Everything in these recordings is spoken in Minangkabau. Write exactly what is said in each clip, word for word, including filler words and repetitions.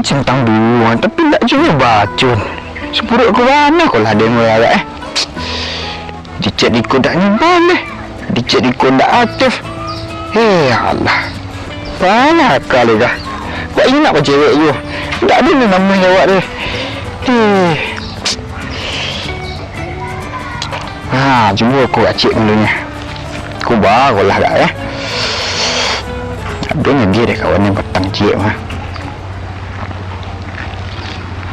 Centang duo, tapi ndak juo baco. Sapuruak ko bana ko lah den agak, eh. Dicek iko ndak nyimpan, eh. Dicek iko ndak aktif. Eh, ya Allah. Palah akal deh kah. Kok inyo nak bacewek juo. Ndak ado ni namuah awak deh. Eh. Ha, cubo ko kacik dulu nyo. Ko ba ko lah dak, eh. Ado nyo deh kawan ni batang ciek mah.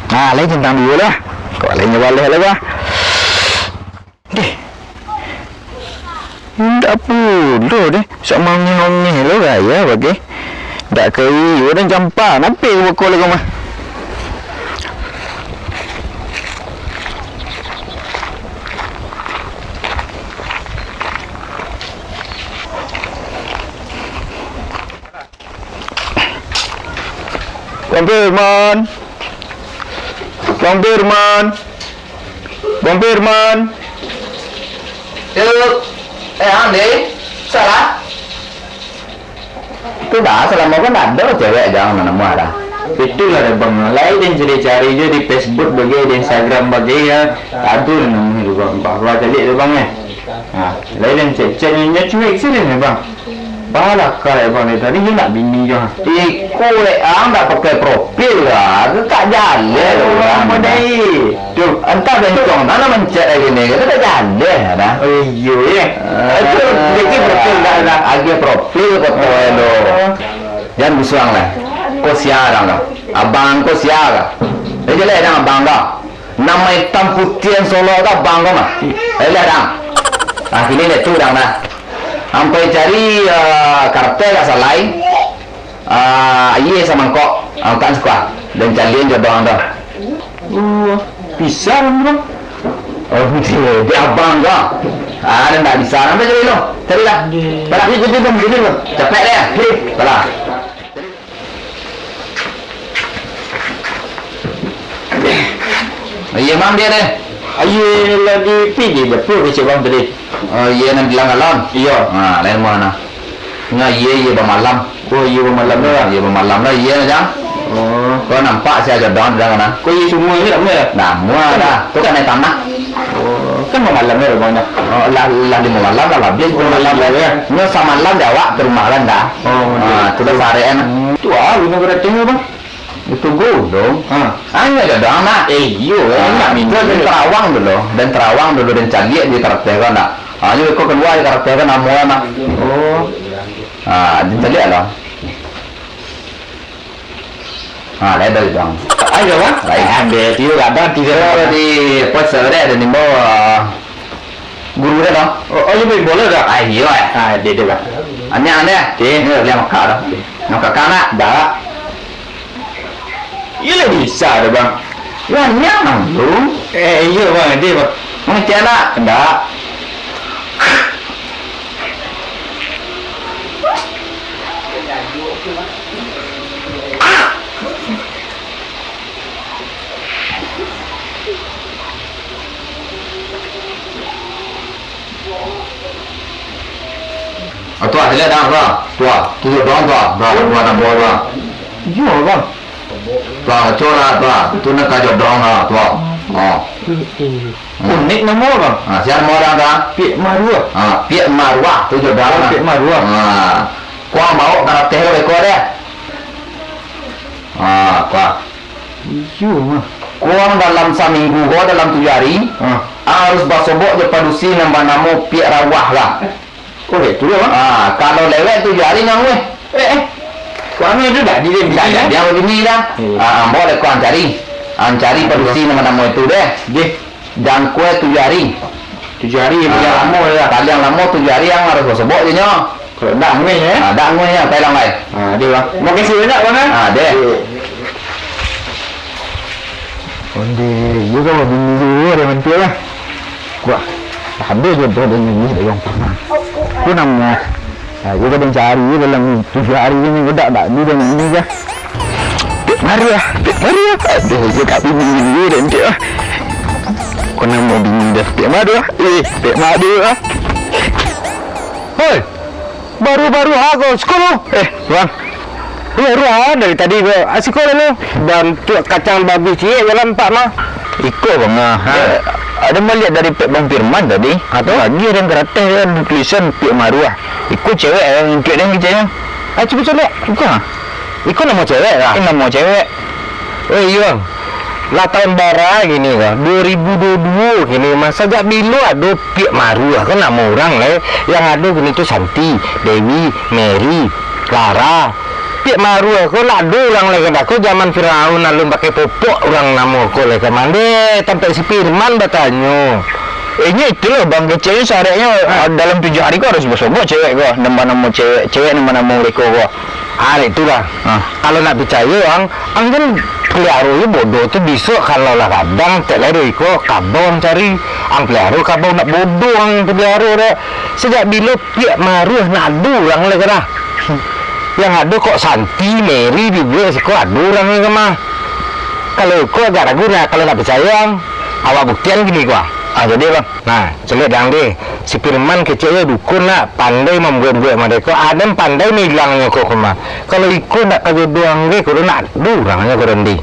Nah, lai centang duo lah. Kok lai nyo baleh lah, bah. Deh. Indak pulo deh. Sok mangeh-ongeh lo gaya bagai. Ndak ka iyo dan campa. Nampak ko beko lai ko mah. Bang Firman. Bang Firman. Bang Firman. Yo. Eh, Ang, deh. Salah. Tu dah, salamo ko ndak ado cewek, jan nan namuah dah. Itulah deh, Bang. Lai den cari-cari jo di Facebook bagai, di Instagram bagai, ya. Tak ado nan namuah tu, Bang. Bah, bah, caliak tu, Bang, eh. Ha, lai den cek-cek nyo, nyo cuek sajo nyo, Bang. Balah ka, eh, Bang, dari tadi nyo nak bini jo. Iko, eh, ang ndak pakai profil lah. Tu tak jaleh tu urang. Modai. Tu, antah bencong, mana mancet lagi ni. Tu tak jaleh dah. Oh, iyo, ya. Ah. Itu, itu betul dah, dah. Agiah profil ko tu, eh, lo. Jan bisuang lah. Ko sia dang lah. Abang ko sia lah. Dah jaleh dang abang dah. Namo itam putiah Solok tu abang ko mah. Jaleh dang. Ah, kini dek tu dang dah. Ampai cari, ah, kartel ka salai. Ah, aia samangkok, angkek siko. Dan calian jo abang tu. Oh, bisa, Bang. Oh, di, di abang tu. Ah, dah ndak bisa. Nanti cari lo. Carilah. Di. Padah. Di, di, di, di, di. Capek deh. Di. Padah. Iyo, Bang, dia deh. Aia lah di pigi dapur kecek Bang tadi. Oh, iyo, nan bilang galon. Iyo. Ha, lain mana? Nga, iyo, iyo, bamalam. Oh, iyo, bamalam lah. Iyo, bamalam lah, iyo, Jang. Oh. Kau nampak si Ajo Don di dalam sana? Kau iyo semua ni tak muat? Nah, muat dah. Tu kan naik tanah. Oh, kan bamalam lah rumahnya. Oh, lah, lah limo malam lah, habis. Oh, malam lah, ya. Nyo samalam di awak ke rumah kan dah. Oh, ah, tu dah seharian. Hmm, tu ah, guna berarti apa? Itu gudong. Ha. Hanya ada doang nak. Eh, iyo, ah, enak minum. Dan terawang dulu, dan terawang dulu, dan caliak di karakter kan nak. Ah, ini kau keluar di karakter kan, nama nak. Oh. Ah, dan caliak lah. Ha, lai dah, Bang. Ayo, Bang. Baik. Eh, ambil tu, kadang tidur. Kalau di pos saya ada ni, bawa guru dah, Bang. Oh, oh, iyo, bola dah. Ah, iyo, eh. Ah, dia, dia, Bang. Anyang, anyang. Okey. Ni, dia makan dah. Nak makan nak? Dah. Iyo lah bisa dah, Bang. Lah, anyang, Bang. Eh, iyo, Bang. Dia, Bang. Mangecek nak? Ndak. Ah, tu ah, caliak dah, tu ah. Tu ah, tu doang tu ah. Tu ah, tu ah, nambah tu ah. Iyo, Bang. Tu ah, cor lah, tu ah. Tu nak kajok doang lah, tu ah. Oh. Eh, eh. Hmm. Unik namo, Bang. Ah, sia namo urang tu ah? Piak Maruah. Ah, Piak Maruah, tu jo doang lah. Piak Maruah. Ah. Kuang baok karateh lo beko deh. Ah, kuang. Iyo mah. Kuang dalam saminggu ko, dalam tujuah hari, ah, harus basobok jo padusi nan banamo Piak Rawah lah. Oh, itu lah, Bang. Ah, kalau lewat tujuah hari, nang weh. Eh, eh. Kuang itu dah di dia. Dah, dah, dia begini dah. Iya. Ah, ambo lek kuang cari. Ang cari padusi nan banamo itu deh. Deh. Jangkau tujuah hari. Tujuah hari, ah, paliang lamo lah. Paliang lamo tujuah hari ang harus basobok je nyo. Kalau ndak, anguih, eh? Ah, ndak anguih, ya, pailang lai. Ah, deh, Bang. Makasih banyak, Bang, eh? Ah, deh. Iya. Onde, iyo kan babini juo dek mantuak lah. Wah, lah habis jodoh dek nini dek urang pama. Tu namo. Ha, iyo kan den cari dalam tujuah hari ni, budak dak di dek nini kah. Piak Maruah, Piak Maruah. Aduh, iyo dak bini dek nini ah. Ko namo bini dah Piak Maruah. Eh, Piak Maruah. Hoi, baru-baru ha ko, siko lu. Eh, Bang. Iyo, ruah dari tadi ko. Asiko lah ni. Dan tu kacang babi ciek jalan pak mah. Iko bang ah. Ha. Ado maliek dari pek Bang Firman tadi. Ha, tu? Lagi ado nan karateh kan tulisan Piak Maruah. Iko cewek nan untuak den keceknyo. Ah, cubo caliak. Bukan. Iko namo cewek lah. Iko namo cewek. Oh iyo. Lah tahun bara kini ko, dua ribu dua puluh dua kini mah, sajak bilo ado Piak Maruah ko namo urang lai? Yang ado kini tu Santi, Dewi, Mary, Clara. Piak Maruah ko lah ado urang lai, kadang ko zaman Firaun alun pakai popok urang namo ko lai ka mande, tampek si Firman batanyo. Eh, inyo itulah bang keceknyo sareknyo, ah, dalam tujuah hari ko harus basobok cewek ko, nambah namo cewek, cewek nambah namo mereka ko. Ah, itulah. Ah. Kalau nak picayo, ang, ang kan peliharo je bodoh tu, bisuak kalau lah gadang, tek lai iko kabau ang cari. Ang peliharo kabau nak bodoh ang peliharo dek. Sajak bilo Piak Maruah nak ado urang lai ko dah. Yang ado kok Santi, Mary, dibuek siko ado urang lai ko mah. Kalau iko agak ragu nah, kalau nak picayo ang, awak buktian kini ko ah. Ah, jadi bang. Nah, caliak dang deh, si Firman keceknyo dukun nak, pandai mambuek-buek mereka, aden pandai mailangnyo ko, ko mah. Kalau iko ndak ka jodoh ang ko, ko nak ado urangnyo ko dandi.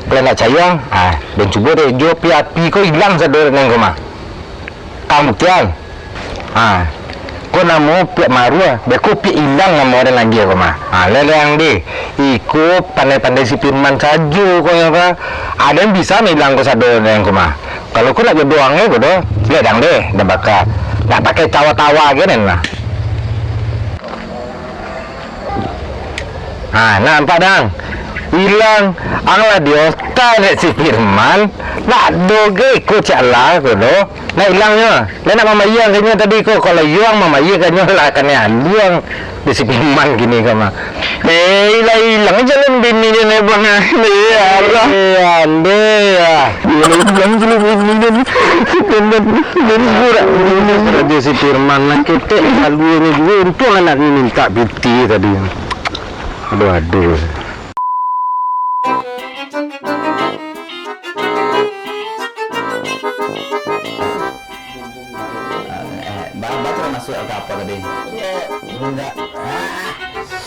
Kalau ndak cayang, ah, den cubo deh, jo api-api ko ilang sado dek den ko mah. Kang buktian. Ah, ko namo Piak Maruah, beko Piak ilang namo den lagi ko mah. Ah, leleng deh, iko pandai-pandai si Firman sajo ko nyo ka. Aden bisa mailang ko sado dek den ko mah. Kalau ko nak jodoh ang ko doh, caliak dang deh, den baka. Ndak pakai tawa-tawa ge den lah. Ha, nampak dang? Ilang, ang lah diota dek si Firman. Nak ado ge iko cak lah ko doh. Nak ilangnyo. Lah nak mamayia kanyo tadi ko. Kalau iyo ang mamayia kanyo lah kanai aluang. Di si Firman kini ko mah. Eh, ilang-ilang jalan bini je ni, Bang. Eh, alah. Eh, andai, ah. Ilang-ilang jalan bini je ni. Bener, bener, bener. Raja si Firman lah ketek, lalu ni juga. Untung anak ni minta piti tadi. Aduh, aduh. Eh, ba-, baru masuk ke apa tadi? Iya. Enggak. Ah.